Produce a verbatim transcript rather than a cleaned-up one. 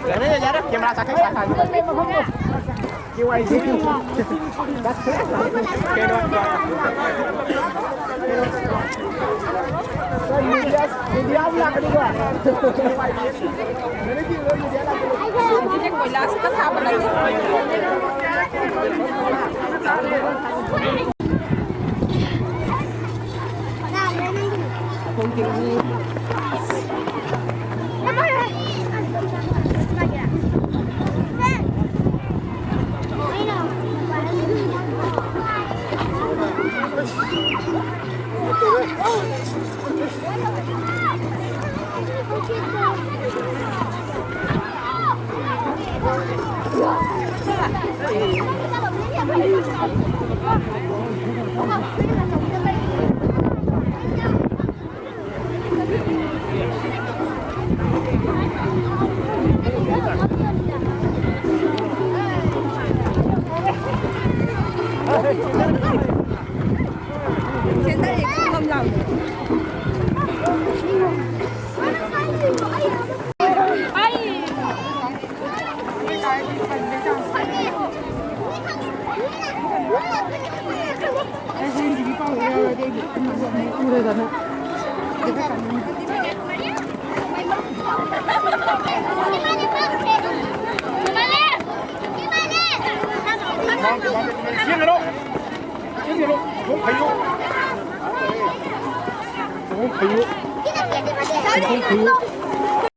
ꯌꯥꯔꯦ, ꯌꯥꯔꯦ, camera ꯆꯠꯈ꯭ꯔꯦ, ꯁꯥꯏ, ꯁꯥꯏ꯫ ꯀꯩꯅꯣ꯫ ꯃꯤꯗꯤꯌꯥ, ꯃꯤꯗꯤꯌꯥ ꯑꯃ ꯂꯥꯛꯀꯅꯤꯀꯣ꯫ ꯁꯤꯁꯦ ꯀꯣꯏꯂꯥꯁꯀ ꯊꯥꯕ ꯅꯠꯇꯦ꯫ ꯌꯦꯡꯉꯔꯣ꯫ ꯌꯦꯡꯉꯔꯣ꯫ ꯁꯣꯝ ꯐꯩꯌꯨ꯫ ꯁꯣꯝ ꯐꯩꯌꯨ꯫ ꯁꯣꯝ ꯐꯩꯌꯨ꯫